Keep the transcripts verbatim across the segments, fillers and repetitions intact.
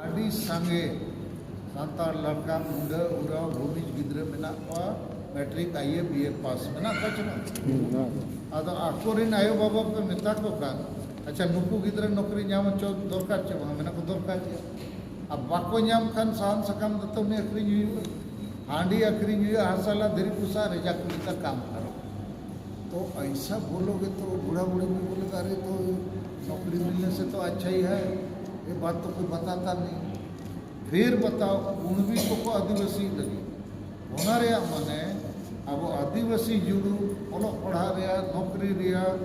ᱟᱹᱰᱤ ᱥᱟᱸᱜᱮ ᱥᱟᱱᱛᱟᱲ ᱞᱟᱲᱠᱟ, ᱢᱩᱰᱟᱹ, ᱩᱨᱟᱣ, ᱵᱷᱩᱢᱤᱡᱽ ᱜᱤᱫᱽᱨᱟᱹ ᱢᱮᱱᱟᱜ ᱠᱚᱣᱟ, ᱢᱮᱴᱨᱤᱠ, ᱟᱭ ᱮ, ᱵᱤ ᱮ ᱯᱟᱥ ᱢᱮᱱᱟᱜ ᱠᱚᱣᱟ ᱪᱮ ᱵᱟᱝ? ᱟᱫᱚ ᱟᱠᱚᱨᱮᱱ ᱟᱭᱳ ᱵᱟᱵᱟ ᱯᱮ ᱢᱮᱛᱟ ᱠᱚ ᱠᱷᱟᱱ, ᱟᱪᱪᱷᱟ, ᱱᱩᱠᱩ ᱜᱤᱫᱽᱨᱟᱹ ᱱᱚᱠᱨᱤ ᱧᱟᱢ ᱦᱚᱪᱚ ᱫᱚᱨᱠᱟᱨ ᱪᱮ ᱵᱟᱝ? ᱢᱮᱱᱟ ᱠᱚ, ᱫᱚᱨᱠᱟᱨ ᱜᱮᱭᱟ᱾ ᱟᱨ ᱵᱟᱠᱚ ᱧᱟᱢ ᱠᱷᱟᱱ ᱥᱟᱦᱟᱱ ᱥᱟᱠᱟᱢ ᱫᱟᱹᱛᱟᱹᱱᱤ ᱟᱹᱠᱷᱨᱤᱧ ᱦᱩᱭᱩᱜᱼᱟ, ᱦᱟᱺᱰᱤ ᱟᱹᱠᱷᱨᱤᱧ ᱦᱩᱭᱩᱜᱼᱟ, ᱦᱟᱥᱟ ᱞᱟ ᱫᱷᱤᱨᱤ ᱯᱚᱭᱥᱟ ᱨᱮᱡᱟ ᱠᱩᱲᱤ ᱠᱟ ᱠᱟᱢ ᱠᱟᱨᱚ᱾ तो ऐसा बोलोगे तो बूढ़ा बूढ़ी भी बोलेगा, "अरे, तो नौकरी मिलने से तो अच्छा ही है, ये बात तो कोई बताता नहीं।" फिर बताओ, ᱠᱩᱬᱵᱤ ᱠᱚᱠᱚ ᱟᱹᱫᱤᱵᱟᱹᱥᱤ ᱞᱟᱹᱜᱤᱫ, ᱚᱱᱟ ᱨᱮᱭᱟᱜ ᱢᱟᱱᱮ ᱟᱵᱚ ᱟᱹᱫᱤᱵᱟᱹᱥᱤ ᱡᱩᱲᱩ, ᱚᱞᱚᱜ ᱯᱟᱲᱦᱟᱜ ᱨᱮᱭᱟᱜ, ᱱᱚᱠᱨᱤ ᱨᱮᱭᱟᱜ,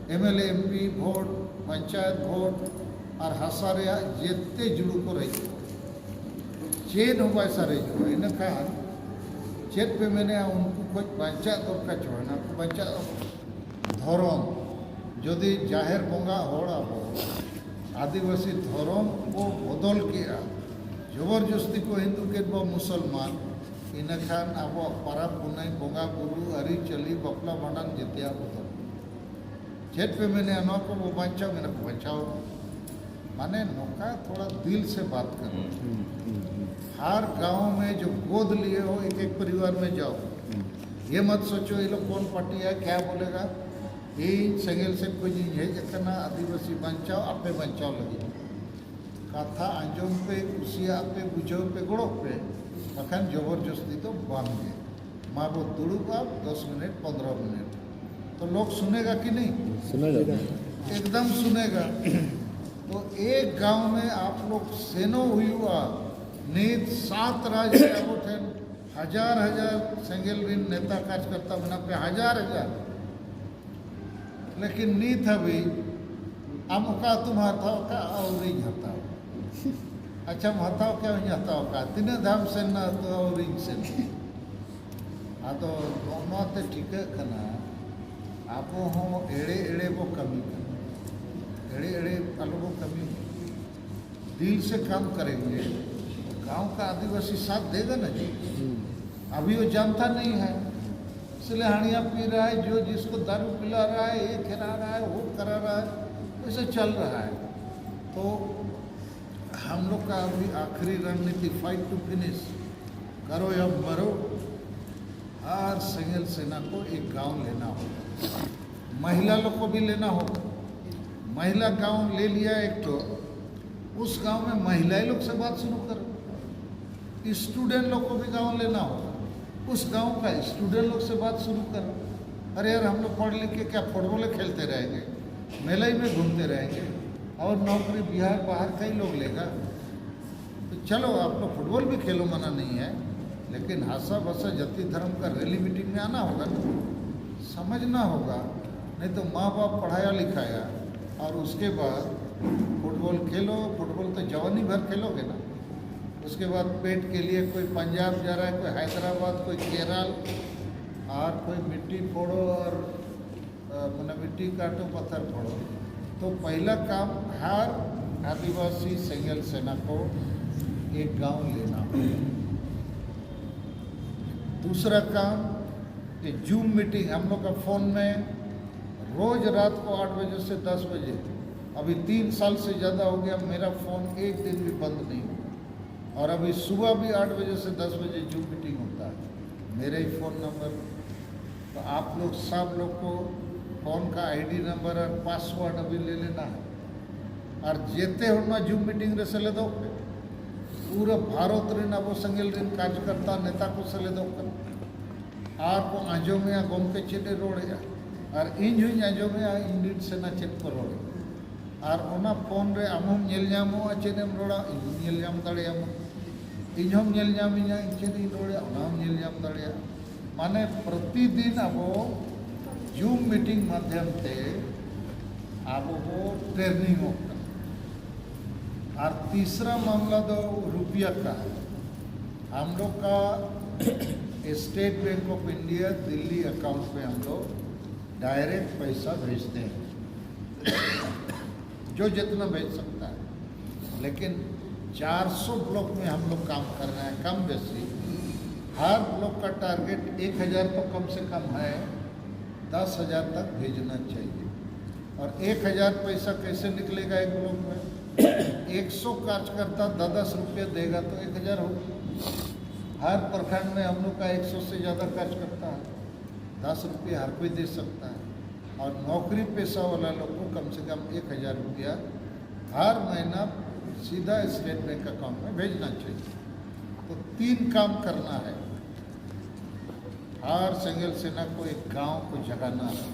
M L A, M P ᱵᱷᱳᱴ, ᱯᱚᱧᱪᱟᱭᱮᱛ ᱵᱷᱳᱴ ᱟᱨ ᱦᱟᱥᱟ ᱨᱮᱭᱟᱜ ᱡᱮᱛᱮ ᱡᱩᱲᱩ ᱠᱚ ᱨᱮᱡ ᱠᱚᱣᱟ᱾ ᱪᱮᱫ ᱦᱚᱸ ᱵᱟᱭ ᱥᱟᱨᱮᱡᱚᱜᱼᱟ᱾ ᱤᱱᱟᱹᱠᱷᱟᱱ ᱪᱮᱫ ᱯᱮ ᱢᱮᱱᱮᱜᱼᱟ, ᱩᱱᱠᱩ ᱠᱷᱚᱡ ᱵᱟᱧᱪᱟᱜ ᱫᱚᱨᱠᱟᱨ ᱪᱚ, ᱚᱱᱟ ᱠᱚ ᱵᱟᱧᱪᱟᱜ ᱫᱚᱨᱠᱟᱨ᱾ ᱫᱷᱚᱨᱚᱢ, ᱡᱩᱫᱤ ᱡᱟᱦᱮᱨ ᱵᱚᱸᱜᱟ ᱦᱚᱲ ᱟᱵᱚ ᱟᱹᱫᱤᱵᱟᱹᱥᱤ ᱫᱷᱚᱨᱚᱢ ᱠᱚ ᱵᱚᱫᱚᱞ ᱠᱮᱜᱼᱟ, ᱡᱚᱵᱚᱨ ᱡᱚᱥᱛᱤ ᱠᱚ ᱦᱤᱱᱫᱩ ᱠᱮᱫ ᱵᱚ ᱢᱩᱥᱚᱞᱢᱟᱱ, ᱤᱱᱟᱹᱠᱷᱟᱱ ᱟᱵᱚᱣᱟᱜ ᱯᱟᱨᱟᱵᱽ ᱯᱩᱱᱟᱹᱭ, ᱵᱚᱸᱜᱟ ᱵᱩᱨᱩ, ᱟᱹᱨᱤᱪᱟᱹᱞᱤ, ᱵᱟᱯᱞᱟ ᱵᱷᱟᱸᱰᱟᱱ ᱡᱮᱛᱮᱭᱟᱜ ᱵᱚᱫᱚᱞ᱾ ᱪᱮᱫ ᱯᱮ ᱢᱮᱱᱮᱜᱼᱟ, ᱱᱚᱣᱟ ᱠᱚ ᱵᱚ ᱵᱟᱧᱪᱟᱣ? ᱢᱮᱱᱟ ᱠᱚ ᱵᱟᱧᱪᱟᱣ᱾ माने नौका थोड़ा दिल से बात करो। हर गांव में जो गोद लिए हो, एक एक परिवार में जाओ। ये मत सोचो ये लोग कौन पार्टी है, क्या बोलेगा। ᱤᱧ ᱥᱮᱸᱜᱮᱞ ᱥᱮᱫ ᱠᱷᱚᱱ ᱤᱧ ᱦᱮᱡ ᱟᱠᱟᱱᱟ ᱟᱹᱫᱤᱵᱟᱹᱥᱤ ᱵᱟᱧᱪᱟᱣ, ᱟᱯᱮ ᱵᱟᱧᱪᱟᱣ ᱞᱟᱹᱜᱤᱫ᱾ ᱠᱟᱛᱷᱟ ᱟᱸᱡᱚᱢ ᱯᱮ, ᱠᱩᱥᱤᱭᱟᱜ ᱯᱮ, ᱵᱩᱡᱷᱟᱹᱣ ᱯᱮ, ᱜᱚᱲᱚᱜ ᱯᱮ, ᱵᱟᱠᱷᱟᱱ ᱡᱚᱵᱚᱨ ᱡᱚᱥᱛᱤ ᱫᱚ ᱵᱟᱝ ᱜᱮ᱾ ᱢᱟ ᱵᱚ ᱫᱩᱲᱩᱵᱼᱟ ᱫᱚᱥ ᱢᱤᱱᱤᱴ, ᱯᱚᱱᱫᱽᱨᱚ ᱢᱤᱱᱤᱴ, ᱛᱚ ᱞᱳᱠ ᱥᱩᱱᱮᱜᱟ ᱠᱤ ᱱᱤ? ᱥᱩᱱᱮᱜᱟ᱾ एकदम सुनेगा। तो एक गांव में आप लोग ᱥᱮᱱᱚᱜ ᱦᱩᱭᱩᱜᱼᱟ, ᱱᱤᱛ ᱥᱟᱛ ᱨᱟᱡᱽ ᱨᱮ ᱟᱵᱚ ᱴᱷᱮᱱ ᱦᱟᱡᱟᱨ ᱦᱟᱡᱟᱨ ᱥᱮᱸᱜᱮᱞ ᱨᱤᱱ ᱱᱮᱛᱟ ᱠᱟᱨᱡᱽᱠᱚᱨᱛᱟ ᱢᱮᱱᱟᱜ ᱯᱮᱭᱟ, ᱦᱟᱡᱟᱨ ᱦᱟᱡᱟᱨ᱾ ᱞᱮᱠᱤᱱ ᱱᱤᱛ ᱦᱟᱹᱵᱤᱡ ᱟᱢ ᱚᱠᱟ ᱟᱹᱛᱩᱢ ᱦᱟᱛᱟᱣ ᱠᱟᱜ? ᱟᱹᱣᱨᱤᱧ ᱦᱟᱛᱟᱣ᱾ ᱟᱪᱪᱷᱟᱢ ᱦᱟᱛᱟᱣ ᱠᱮᱜᱼᱟ? ᱦᱚᱸᱧ ᱦᱟᱛᱟᱣ ᱠᱟᱜᱼᱟ᱾ ᱛᱤᱱᱟᱹᱜ ᱫᱷᱟᱣᱮᱢ ᱥᱮᱱ ᱱᱟ? ᱟᱹᱛᱩ ᱟᱹᱣᱨᱤᱧ ᱥᱮᱱ᱾ ᱟᱫᱚ ᱱᱚᱜᱼᱚ ᱱᱚᱣᱟ ᱛᱮ ᱴᱷᱤᱠᱟᱹᱜ ᱠᱟᱱᱟ, ᱟᱵᱚ ᱦᱚᱸ ᱮᱲᱮ ᱮᱲᱮ ᱵᱚ ᱠᱟᱹᱢᱤ ᱠᱟᱱᱟ᱾ ᱮᱲᱮ ᱮᱲᱮ ᱟᱞᱚ ᱵᱚ ᱠᱟᱹᱢᱤ᱾ दिल से काम करेंगे, गांव का आदिवासी साथ देगा ना जी। अभी वो जानता नहीं है, इसलिए हांडिया पी रहा है, जो जिसको दारू पिला रहा है, ये खिला रहा है, वो करा रहा है, वैसे चल रहा है। तो हम लोग का अभी आखिरी रणनीति, fight to finish, करो या मरो। हर सेंगेल सेना को एक गांव लेना होगा। महिला लोग को भी लेना होगा। महिला गांव ले लिया एक, तो उस गांव में महिलाएं लोग से बात शुरू करो। स्टूडेंट लोग को भी गांव लेना होगा, उस गांव का स्टूडेंट लोग से बात शुरू करो। अरे यार, हम लोग पढ़ लिख के क्या फुटबॉल खेलते रहेंगे, मेला ही में घूमते रहेंगे और नौकरी बिहार बाहर का ही लोग लेगा? तो चलो, आप लोग फुटबॉल भी खेलो, मना नहीं है, लेकिन हासा भाषा जाति धर्म का रैली मीटिंग में आना होगा ना, समझना होगा। नहीं तो माँ बाप पढ़ाया लिखाया और उसके बाद फुटबॉल खेलो, फुटबॉल तो जवानी भर खेलोगे ना, उसके बाद पेट के लिए कोई पंजाब जा रहा है, कोई हैदराबाद, कोई केरल, और कोई मिट्टी फोड़ो और अ, मैंने मिट्टी काटो, पत्थर फोड़ो। तो पहला काम, हर आदिवासी सेंगेल सेना को एक गांव लेना होगा। दूसरा काम, ये जूम मीटिंग हम लोग का फ़ोन में रोज रात को आठ बजे से दस बजे, अभी तीन साल से ज़्यादा हो गया, मेरा फ़ोन एक दिन भी बंद नहीं हुआ। और अभी सुबह भी आठ बजे से दस बजे जूम मीटिंग होता है, मेरा ही फ़ोन नंबर। तो आप लोग सब लोग को फ़ोन का आईडी नंबर और पासवर्ड अभी ले लेना है। और जेते होना जूम मीटिंग रे सेलेदोग पे, पूरा भारत ᱨᱮᱱ ᱟᱵᱚ ᱥᱮᱸᱜᱮᱞ ᱨᱮᱱ ᱠᱟᱨᱡᱚᱠᱚᱨᱛᱟ ᱱᱮᱛᱟ ᱠᱚ ᱥᱮᱞᱮᱫᱚᱜ ᱠᱟᱱᱟ᱾ ᱟᱨ ᱠᱚ ᱟᱸᱡᱚᱢᱮᱜᱼᱟ ᱜᱚᱢᱠᱮ ᱪᱮᱫ ᱮ ᱨᱚᱲᱮᱜᱼᱟ, ᱟᱨ ᱤᱧ ᱦᱚᱸᱧ ᱟᱸᱡᱚᱢᱮᱜᱼᱟ ᱤᱧ ᱨᱮᱱ ᱥᱮᱱᱟ ᱪᱮᱫ ᱠᱚ ᱨᱚᱲᱮᱜᱼᱟ᱾ ᱟᱨ ᱚᱱᱟ ᱯᱷᱳᱱ ᱨᱮ ᱟᱢ ᱦᱚᱸᱢ ᱧᱮᱞ ᱧᱟᱢᱚᱜᱼᱟ ᱪᱮᱫ ᱮᱢ ᱨᱚᱲᱟ, ᱤᱧ ᱦᱚᱸᱧ ᱧᱮᱞ ᱧᱟᱢ ᱫᱟᱲᱮᱭᱟᱢᱟ, ᱤᱧ ᱦᱚᱸᱢ ᱧᱮᱞ ᱧᱟᱢᱤᱧᱟ ᱤᱧ ᱪᱮᱫ ᱤᱧ ᱨᱚᱲᱮᱜᱼᱟ, ᱚᱱᱟ ᱦᱚᱸᱢ ᱧᱮᱞ ᱧᱟᱢ ᱫᱟᱲᱮᱭᱟᱜᱼᱟ᱾ ᱢᱟᱱᱮ ᱯᱨᱚᱛᱤᱫᱤᱱ ᱟᱵᱚ ᱡᱩᱢ ᱢᱤᱴᱤᱝ ᱢᱟᱫᱽᱫᱷᱚᱢ ᱛᱮ ᱟᱵᱚ ᱵᱚ ᱴᱨᱮᱱᱤᱝᱚᱜ ᱠᱟᱱᱟ᱾ ᱟᱨ ᱛᱤᱥᱨᱟ ᱢᱟᱢᱞᱟ ᱫᱚ ᱨᱩᱯᱤᱭᱟ ᱠᱟ ᱦᱟᱭ᱾ हम लोग का state bank of India Delhi account पे हम लोग डायरेक्ट पैसा भेजते हैं, जो जितना भेज सकता है। लेकिन चार सौ ब्लॉक में हम लोग काम कर रहे हैं, कम बेसी हर ब्लॉक का टारगेट एक हज़ार तो कम से कम है, दस हज़ार तक भेजना चाहिए। और एक हज़ार पैसा कैसे निकलेगा एक ब्लॉक में? एक सौ कार्यकर्ता दस दस रुपये देगा तो एक हज़ार हो। हर प्रखंड में हम लोग का एक सौ से ज़्यादा कार्यकर्ता है, दस रुपये हर कोई दे सकता है। और नौकरी पेशा वाला लोग को कम से कम एक हज़ार रुपया हर महीना सीधा स्टेट बैंक अकाउंट में भेजना चाहिए। तो तीन काम करना है। हर सेंगेल सेना को एक गांव को जगाना है,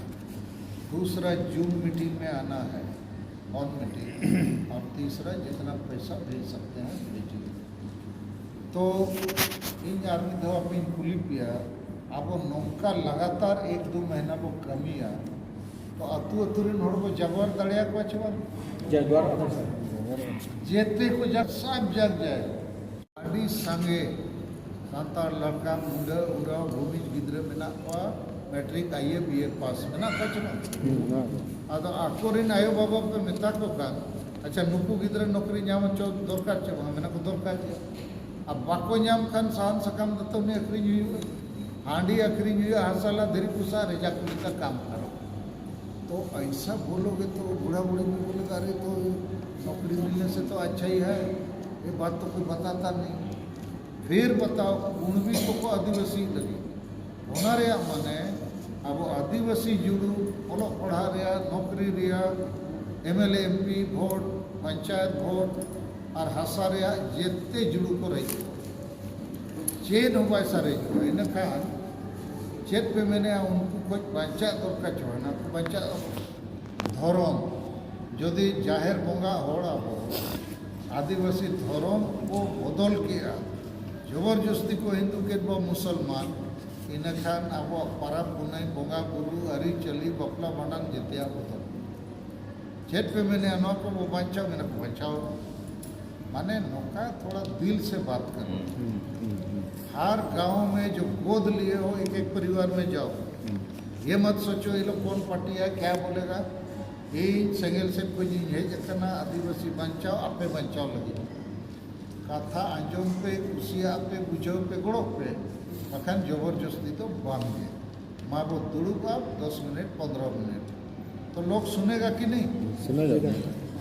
दूसरा जूम मीटिंग में आना है, ऑन मीटिंग, और तीसरा जितना पैसा भेज सकते हैं भेजिए। तो ᱤᱧ ᱟᱨ ᱢᱤᱫ ᱫᱷᱟᱣ ᱟᱯᱮᱧ ᱠᱩᱞᱤ ᱯᱮᱭᱟ, ᱟᱵᱚ ᱱᱚᱝᱠᱟ ᱞᱟᱜᱟᱛᱟᱨ ᱮᱠ ᱫᱩ ᱢᱟᱹᱦᱱᱟᱹ ᱵᱚ ᱠᱟᱹᱢᱤᱭᱟ, ᱛᱚ ᱟᱹᱛᱩ ᱟᱹᱛᱩ ᱨᱮᱱ ᱦᱚᱲ ᱵᱚ ᱡᱟᱜᱣᱟᱨ ᱫᱟᱲᱮᱭᱟᱠᱚᱣᱟ ᱪᱮ ᱵᱟᱝ? ᱡᱟᱜᱣᱟᱨ᱾ ᱡᱮᱛᱮ ᱠᱚ ᱡᱟᱜ ᱥᱟᱵ ᱡᱟᱜ ᱡᱟᱭ᱾ ᱟᱹᱰᱤ ᱥᱟᱸᱜᱮ ᱥᱟᱱᱛᱟᱲ ᱞᱟᱲᱠᱟ, ᱢᱩᱰᱟᱹ, ᱩᱨᱟᱣ, ᱵᱷᱩᱢᱤᱡ ᱜᱤᱫᱽᱨᱟᱹ ᱢᱮᱱᱟᱜ ᱠᱚᱣᱟ, ᱢᱮᱴᱨᱤᱠ, ᱟᱭ ᱮ, ᱵᱤ ᱮ ᱯᱟᱥ ᱢᱮᱱᱟᱜ ᱠᱚᱣᱟ ᱪᱮ ᱵᱟᱝ? ᱟᱫᱚ ᱟᱠᱚᱨᱮᱱ ᱟᱭᱳ ᱵᱟᱵᱟ ᱯᱮ ᱢᱮᱛᱟ ᱠᱚ ᱠᱷᱟᱱ, ᱟᱪᱪᱷᱟ, ᱱᱩᱠᱩ ᱜᱤᱫᱽᱨᱟᱹ ᱱᱚᱠᱨᱤ ᱧᱟᱢ ᱦᱚᱪᱚ ᱫᱚᱨᱠᱟᱨ ᱪᱮ ᱵᱟᱝ? ᱢᱮᱱᱟ ᱠᱚ, ᱫᱚᱨᱠᱟᱨ ᱜᱮᱭᱟ᱾ ᱟᱨ ᱵᱟᱠᱚ ᱧᱟᱢ ᱠᱷᱟᱱ ᱥᱟᱦᱟᱱ ᱥᱟᱠᱟᱢ ᱫᱟᱹᱛᱟᱹᱣᱱᱤ ᱟᱹᱠᱷᱨᱤᱧ ᱦᱩᱭᱩᱜᱼᱟ, ᱦᱟᱺᱰᱤ ᱟᱹᱠᱷᱨᱤᱧ ᱦᱩᱭᱩᱜᱼᱟ, ᱦᱟᱥᱟ ᱞᱟ ᱫᱷᱤᱨᱤ ᱯᱚᱭᱥᱟ ᱨᱮᱡᱟ ᱠᱚ ᱞᱮᱠᱟ ᱠᱟᱢ ᱠᱟᱱᱟ᱾ तो ऐसा बोलोगे तो बूढ़ा बूढ़ी भी बोलेगा, अरे तो नौकरी मिलने से तो अच्छा ही है, ये बात तो कोई बताता नहीं। फिर बताओ, ᱩᱬᱵᱤ ᱠᱚᱠᱚ ᱟᱹᱫᱤᱵᱟᱹᱥᱤ ᱞᱟᱹᱜᱤᱫ, ᱚᱱᱟ ᱨᱮᱭᱟᱜ ᱢᱟᱱᱮ ᱟᱵᱚ ᱟᱹᱫᱤᱵᱟᱹᱥᱤ ᱡᱩᱲᱩ, ᱚᱞᱚᱜ ᱯᱟᱲᱦᱟᱜ ᱨᱮᱭᱟᱜ, ᱱᱚᱠᱨᱤ ᱨᱮᱭᱟᱜ, M L A, M P ᱵᱷᱳᱴ, ᱯᱚᱧᱪᱟᱭᱮᱛ ᱵᱷᱳᱴ ᱟᱨ ᱦᱟᱥᱟ ᱨᱮᱭᱟᱜ ᱡᱮᱛᱮ ᱡᱩᱲᱩ ᱠᱚ ᱨᱮᱡ ᱠᱚᱣᱟ᱾ ᱪᱮᱫ ᱦᱚᱸ ᱵᱟᱭ ᱥᱟᱨᱮᱡᱚᱜᱼᱟ᱾ ᱤᱱᱟᱹᱠᱷᱟᱱ ᱪᱮᱫ ᱯᱮ ᱢᱮᱱᱮᱜᱼᱟ, ᱩᱱᱠᱩ ᱠᱷᱚᱱ ᱵᱟᱧᱪᱟᱜ ᱫᱚᱨᱠᱟᱨ ᱪᱮ ᱵᱟᱝ? ᱩᱱᱠᱩ ᱵᱟᱧᱪᱟᱜ ᱫᱚᱨᱠᱟᱨ᱾ ᱫᱷᱚᱨᱚᱢ, ᱡᱩᱫᱤ ᱡᱟᱦᱮᱨ ᱵᱚᱸᱜᱟ ᱦᱚᱲ ᱟᱵᱚ ᱟᱹᱫᱤᱵᱟᱹᱥᱤ ᱫᱷᱚᱨᱚᱢ ᱠᱚ ᱵᱚᱫᱚᱞ ᱠᱮᱜᱼᱟ, ᱡᱚᱵᱚᱨ ᱡᱚᱥᱛᱤ ᱠᱚ ᱦᱤᱱᱫᱩ ᱠᱮᱫ ᱵᱚ ᱢᱩᱥᱚᱞᱢᱟᱱ, ᱤᱱᱟᱹᱠᱷᱟᱱ ᱟᱵᱚᱣᱟᱜ ᱯᱟᱨᱟᱵᱽ ᱯᱩᱱᱟᱹᱭ, ᱵᱚᱸᱜᱟ ᱵᱩᱨᱩ, ᱟᱹᱨᱤᱪᱟᱹᱞᱤ, ᱵᱟᱯᱞᱟ ᱵᱷᱟᱸᱰᱟᱱ ᱡᱮᱛᱮᱭᱟᱜ ᱵᱚᱫᱚᱞ᱾ ᱪᱮᱫ ᱯᱮ ᱢᱮᱱᱮᱜᱼᱟ, ᱱᱚᱣᱟ ᱠᱚ ᱵᱚ ᱵᱟᱧᱪᱟᱣ? ᱢᱮᱱᱟ ᱠᱚ ᱵᱟᱧᱪᱟᱣ᱾ माने नौका थोड़ा दिल से बात करो। हर गांव में जो गोद लिए हो एक एक परिवार में जाओ, ये मत सोचो ये लोग कौन पार्टी है, क्या बोलेगा। ᱤᱧ ᱥᱮᱸᱜᱮᱞ ᱥᱮᱫ ᱠᱷᱚᱱ ᱤᱧ ᱦᱮᱡ ᱟᱠᱟᱱᱟ ᱟᱹᱫᱤᱵᱟᱹᱥᱤ ᱵᱟᱧᱪᱟᱣ, ᱟᱯᱮ ᱵᱟᱧᱪᱟᱣ ᱞᱟᱹᱜᱤᱫ᱾ ᱠᱟᱛᱷᱟ ᱟᱸᱡᱚᱢ ᱯᱮ, ᱠᱩᱥᱤᱭᱟᱜ ᱯᱮ, ᱵᱩᱡᱷᱟᱹᱣ ᱯᱮ, ᱜᱚᱲᱚᱜ ᱯᱮ, ᱵᱟᱠᱷᱟᱱ ᱡᱚᱵᱚᱨ ᱡᱚᱥᱛᱤ ᱫᱚ ᱵᱟᱝ ᱜᱮ᱾ ᱢᱟ ᱵᱚ ᱫᱩᱲᱩᱵᱼᱟ ᱫᱚᱥ ᱢᱤᱱᱤᱴ, ᱯᱚᱱᱫᱽᱨᱚ ᱢᱤᱱᱤᱴ, ᱛᱚ ᱞᱳᱠ ᱥᱩᱱᱮᱜᱟ ᱠᱤ ᱱᱤ? ᱥᱩᱱᱮᱜᱟ᱾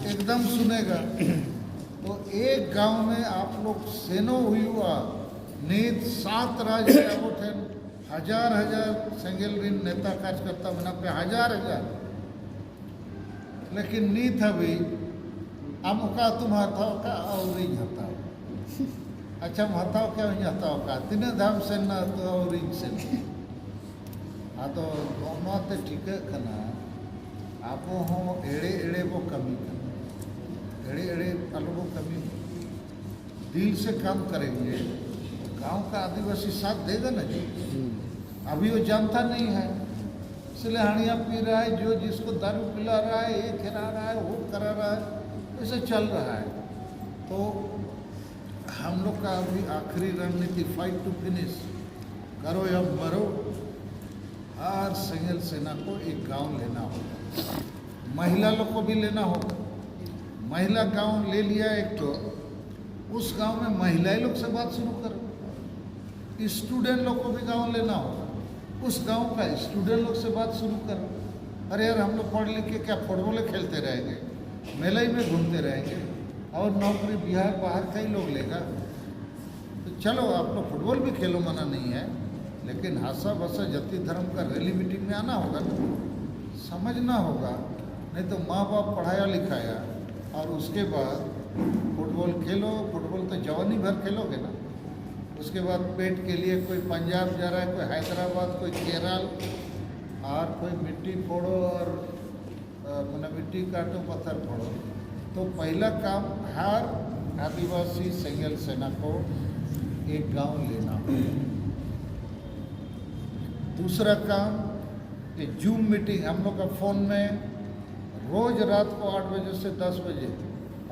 एकदम सुनेगा। तो एक गांव में आप लोग सेनो हुआ, नीत सात राज ᱨᱮ ᱟᱵᱚ ᱴᱷᱮᱱ ᱦᱟᱡᱟᱨ ᱦᱟᱡᱟᱨ ᱥᱮᱸᱜᱮᱞ ᱨᱤᱱ ᱱᱮᱛᱟ ᱠᱟᱨᱡᱚᱠᱚᱨᱛᱟ ᱢᱮᱱᱟᱜ ᱯᱮ, ᱦᱟᱡᱟᱨ ᱦᱟᱡᱟᱨ᱾ ᱞᱮᱠᱤᱱ ᱱᱤᱛ ᱦᱟᱹᱵᱤᱡ ᱟᱢ ᱚᱠᱟ ᱟᱹᱛᱩᱢ ᱦᱟᱛᱟᱣ ᱠᱟᱜ? ᱟᱹᱣᱨᱤᱧ ᱦᱟᱛᱟᱣ᱾ ᱟᱪᱪᱷᱟᱢ ᱦᱟᱛᱟᱣ ᱠᱟᱜ? ᱦᱚᱸᱧ ᱦᱟᱛᱟᱣ ᱠᱟᱜ᱾ ᱛᱤᱱᱟᱹᱜ ᱫᱷᱟᱣ ᱥᱮᱱ ᱱᱟ? ᱟᱹᱛᱩ ᱟᱹᱣᱨᱤᱧ ᱥᱮᱱ᱾ ᱟᱫᱚ ᱱᱚᱜᱼᱚ ᱱᱚᱣᱟ ᱛᱮ ᱴᱷᱤᱠᱟᱹᱜ ᱠᱟᱱᱟ, ᱟᱵᱚ ᱦᱚᱸ ᱮᱲᱮ ᱮᱲᱮ ᱵᱚ ᱠᱟᱹᱢᱤ ᱠᱟᱱᱟ᱾ ᱮᱲᱮ ᱮᱲᱮ ᱟᱞᱚ ᱵᱚ ᱠᱟᱹᱢᱤ, ᱫᱤᱞ ᱥᱮ ᱠᱟᱢ ᱠᱟᱨᱮᱸᱜᱮ, ᱜᱟᱸᱣ ᱠᱟ ᱟᱹᱫᱤᱵᱟᱹᱥᱤ ᱥᱟᱛᱷ ᱫᱮᱜᱟ ᱱᱟ ᱡᱤ᱾ ᱟᱵᱷᱤ ᱣᱳ ᱡᱟᱱᱛᱟ ᱱᱟᱦᱤ ᱦᱟᱭ, ᱤᱥᱞᱤᱭᱮ ᱦᱟᱺᱰᱤᱭᱟ ᱯᱤ ᱨᱟᱦᱟ ᱦᱟᱭ, ᱡᱳ ᱡᱤᱥᱠᱳ ᱫᱟᱨᱩ ᱯᱤᱞᱟ ᱨᱟᱦᱟ ᱦᱟᱭ, ᱭᱮ ᱠᱷᱮᱞᱟ ᱨᱟᱦᱟ ᱦᱟᱭ, ᱣᱳ ᱠᱟᱨᱟ ᱨᱟᱦᱟ ᱦᱟᱭ, ᱣᱮᱥᱟ ᱪᱟᱞ ᱨᱟᱦᱟ ᱦᱟᱭ᱾ ᱛᱚ ᱦᱟᱢ ᱞᱳᱜ ᱠᱟ ᱟᱵᱷᱤ ᱟᱠᱷᱤᱨᱤ ᱨᱚᱱᱱᱤᱛᱤ, ᱯᱷᱟᱭᱤᱴ ᱴᱩ ᱯᱷᱤᱱᱤᱥ, ᱠᱟᱨᱳ ᱭᱟ ᱢᱟᱨᱳ, ᱟᱨ ᱥᱮᱸᱜᱮᱞ ᱥᱮᱱᱟ ᱠᱳ ᱮᱠ ᱜᱟᱸᱣ ᱞᱮᱱᱟ ᱦᱳᱜᱟ, ᱢᱟᱦᱤᱞᱟ ᱞᱳᱜ ᱠᱳ ᱵᱷᱤ ᱞᱮᱱᱟ ᱦᱳᱜᱟ᱾ ᱢᱟᱦᱤᱞᱟ ᱜᱟᱸᱣ ᱞᱮ ᱞᱤᱭᱟ ᱮᱠ ᱛᱚ, ᱩᱥ ᱜᱟᱸᱣ ᱢᱮ ᱢᱟᱦᱤᱞᱟ ᱞᱳᱜ ᱥᱮ ᱵᱟᱛ ᱥᱩᱨᱩ ᱠᱟᱨᱳ᱾ ᱥᱴᱩᱰᱮᱱᱴ ᱞᱳᱜ ᱠᱳ ᱵᱷᱤ ᱜᱟᱸᱣ ᱞᱮᱱᱟ ᱦᱳᱜᱟ, ᱩᱥ ᱜᱟᱸᱣ ᱠᱟ ᱥᱴᱩᱰᱮᱱᱴ ᱞᱳᱜ ᱥᱮ ᱵᱟᱛ ᱥᱩᱨᱩ ᱠᱟᱨᱳ᱾ ᱟᱨᱮ ᱭᱟᱨ, ᱦᱟᱢ ᱞᱳᱜ ᱯᱟᱲ ᱞᱤᱠᱷ ᱠᱮ ᱠᱭᱟ ᱯᱷᱩᱴᱵᱚᱞ ᱠᱷᱮᱞᱛᱮ ᱨᱮᱦᱮᱸᱜᱮ, ᱢᱮᱞᱟᱭ ᱢᱮ ᱜᱷᱩᱢᱛᱮ ᱨᱮᱦᱮᱸᱜᱮ, ᱚᱨ ᱱᱚᱠᱨᱤ ᱵᱤᱦᱟᱨ ᱵᱟᱦᱟᱨ ᱠᱟ ᱦᱤ ᱞᱳᱜ ᱞᱮᱜᱟ᱾ ᱛᱚ ᱪᱚᱞᱳ, ᱟᱯ ᱞᱳᱜ ᱯᱷᱩᱴᱵᱚᱞ ᱵᱷᱤ ᱠᱷᱮᱞᱳ, ᱢᱟᱱᱟ ᱱᱟᱦᱤ ᱦᱟᱭ, ᱞᱮᱠᱤᱱ ᱦᱟᱥᱟ ᱵᱷᱟᱥᱟ ᱡᱟᱹᱛᱤ ᱫᱷᱚᱨᱚᱢ ᱠᱟ ᱨᱮᱞᱤ ᱢᱤᱴᱤᱝ ᱢᱮ ᱟᱱᱟ ᱦᱳᱜᱟ ᱱᱟ, ᱥᱚᱢᱚᱡᱷᱱᱟ ᱦᱳᱜᱟ᱾ ᱱᱟᱦᱤ ᱛᱚ ᱢᱟᱸ ᱵᱟᱯ ᱯᱟᱲᱦᱟᱭᱟ ᱞᱤᱠᱷᱟᱭᱟ ᱚᱨ ᱩᱥᱠᱮ ᱵᱟᱫ ᱯᱷᱩᱴᱵᱚᱞ ᱠᱷᱮᱞᱳ, ᱯᱷᱩᱴᱵᱚᱞ ᱛᱚ ᱡᱟᱣᱟᱱᱤ ᱵᱷᱟᱨ ᱠᱷᱮᱞᱳᱜᱮ ᱱᱟ᱾ ᱩᱥᱠᱮ ᱵᱟᱫ ᱯᱮᱴ ᱠᱮ ᱞᱤᱭᱮ ᱠᱳᱭ ᱯᱚᱧᱡᱟᱵᱽ ᱡᱟ ᱨᱟᱦᱟ ᱦᱟᱭ, ᱠᱳᱭ ᱦᱟᱭᱫᱨᱟᱵᱟᱫᱽ, ᱠᱳᱭ ᱠᱮᱨᱟᱞ, ᱟᱨ ᱠᱳᱭ ᱢᱤᱴᱴᱤ ᱯᱷᱳᱲᱳ ᱚᱨ ᱢᱟᱱᱮ ᱢᱤᱴᱴᱤ ᱠᱟᱴᱳ ᱯᱟᱛᱷᱟᱨ ᱯᱷᱳᱲᱳ᱾ ᱛᱚ ᱯᱟᱦᱤᱞᱟ ᱠᱟᱢ ᱦᱟᱨ ᱟᱹᱫᱤᱵᱟᱹᱥᱤ ᱥᱮᱸᱜᱮᱞ ᱥᱮᱱᱟ ᱠᱳ ᱮᱠ ᱜᱟᱸᱣ ᱞᱮᱱᱟ ᱦᱳᱜᱟ᱾ दूसरा काम, ये जूम मीटिंग हम लोग का फोन में रोज रात को आठ बजे से दस बजे,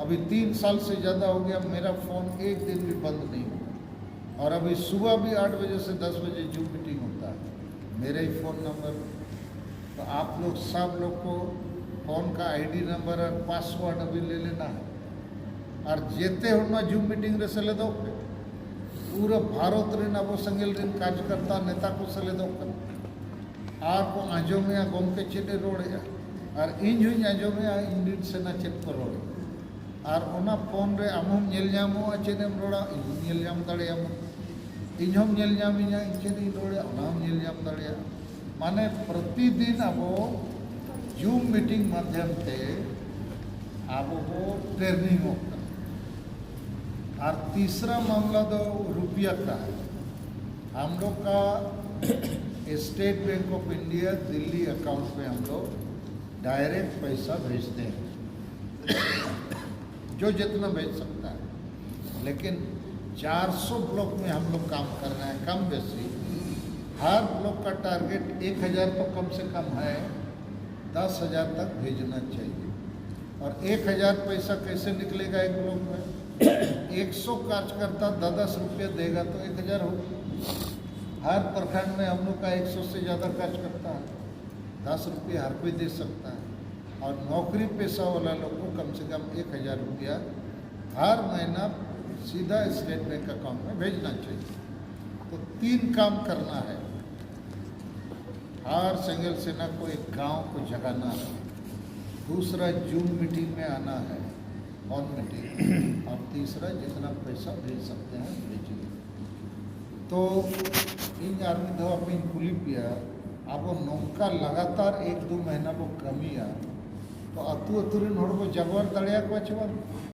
अभी तीन साल से ज़्यादा हो गया, मेरा फोन एक दिन भी बंद नहीं हुआ। और अभी सुबह भी आठ बजे से दस बजे जूम मीटिंग होता है, मेरा ही फोन नंबर। तो आप लोग सब लोग को फोन का आईडी नंबर और पासवर्ड अभी ले लेना है। ᱟᱨ ᱡᱮᱛᱮ ᱦᱚᱲ ᱱᱚᱣᱟ ᱡᱩᱢ ᱢᱤᱴᱤᱝ ᱨᱮ ᱥᱮᱞᱮᱫᱚᱜ ᱯᱮ᱾ ᱯᱩᱨᱟᱹ ᱵᱷᱟᱨᱚᱛ ᱨᱮᱱ ᱟᱵᱚ ᱥᱮᱸᱜᱮᱞ ᱨᱮᱱ ᱠᱟᱨᱡᱚᱠᱚᱨᱛᱟ ᱱᱮᱛᱟ ᱠᱚ ᱥᱮᱞᱮᱫᱚᱜ ᱠᱟᱱᱟ᱾ ᱟᱨ ᱠᱚ ᱟᱸᱡᱚᱢᱮᱜᱼᱟ ᱜᱚᱢᱠᱮ ᱪᱮᱫ ᱮ ᱨᱚᱲᱮᱜᱼᱟ᱾ ᱟᱨ ᱤᱧ ᱦᱚᱸᱧ ᱟᱸᱡᱚᱢᱮᱜᱼᱟ ᱤᱧ ᱨᱮᱱ ᱥᱮᱱᱟ ᱪᱮᱫ ᱠᱚ ᱨᱚᱲ᱾ ᱟᱨ ᱚᱱᱟ ᱯᱷᱳᱱ ᱨᱮ ᱟᱢ ᱦᱚᱸᱢ ᱧᱮᱞ ᱧᱟᱢᱚᱜᱼᱟ ᱪᱮᱫ ᱮᱢ ᱨᱚᱲᱟ, ᱤᱧ ᱦᱚᱸᱧ ᱧᱮᱞ ᱧᱟᱢ ᱫᱟᱲᱮᱭᱟᱢᱟ, ᱤᱧ ᱦᱚᱸᱢ ᱧᱮᱞ ᱧᱟᱢᱤᱧᱟ ᱤᱧ ᱪᱮᱫ ᱤᱧ ᱨᱚᱲᱟ, ᱚᱱᱟ ᱦᱚᱸᱢ ᱧᱮᱞ ᱧᱟᱢ ᱫᱟᱲᱮᱭᱟᱜᱼᱟ᱾ ᱢᱟᱱᱮ ᱯᱨᱚᱛᱤᱫᱤᱱ ᱟᱵᱚ ᱡᱩᱢ ᱢᱤᱴᱤᱝ ᱢᱟᱫᱷᱭᱚᱢ ᱛᱮ ᱟᱵᱚ ᱵᱚ ᱴᱨᱮᱱᱤᱝᱚᱜ ᱠᱟᱱᱟ᱾ ᱟᱨ ᱛᱤᱥᱨᱟ ᱢᱟᱢᱞᱟ ᱫᱚ ᱨᱩᱯᱤᱭᱟ ᱠᱟ ᱦᱟᱭ᱾ हम लोग का state bank of India Delhi account में हम लोग डायरेक्ट पैसा भेजते हैं, जो जितना भेज सकता है। लेकिन चार सौ ब्लॉक में हम लोग काम कर रहे हैं, कम बेसी हर ब्लॉक का टारगेट एक हज़ार तो कम से कम है, दस हज़ार तक भेजना चाहिए। और एक हज़ार पैसा कैसे निकलेगा एक ब्लॉक में? एक सौ कार्यकर्ता दस दस रुपया देगा तो एक हज़ार हो। हर प्रखंड में हम लोग का एक सौ से ज़्यादा कार्यकर्ता है, दस रुपये हर कोई दे सकता है। और नौकरी पेशा वाला लोग को कम से कम एक हज़ार रुपया हर महीना सीधा स्टेट बैंक अकाउंट में भेजना चाहिए। तो तीन काम करना है। हर सेंगल सेना को एक गांव को जगाना है, दूसरा जूम मीटिंग में आना है, ऑन मीटिंग, और तीसरा जितना पैसा भेज सकते हैं भेजिए। तो ᱤᱧ ᱟᱨ ᱢᱤᱫ ᱫᱷᱟᱣ ᱟᱯᱮᱧ ᱠᱩᱞᱤ ᱯᱮᱭᱟ, ᱟᱵᱚ ᱱᱚᱝᱠᱟ ᱞᱟᱜᱟᱛᱟᱨ ᱮᱠ ᱫᱩ ᱢᱟᱹᱦᱱᱟᱹ ᱵᱚ ᱠᱟᱹᱢᱤᱭᱟ, ᱛᱚ ᱟᱹᱛᱩ ᱟᱹᱛᱩ ᱨᱮᱱ ᱦᱚᱲ ᱵᱚ ᱡᱟᱜᱣᱟᱨ ᱫᱟᱲᱮᱭᱟᱠᱚᱣᱟ ᱪᱮ ᱵᱟᱝ?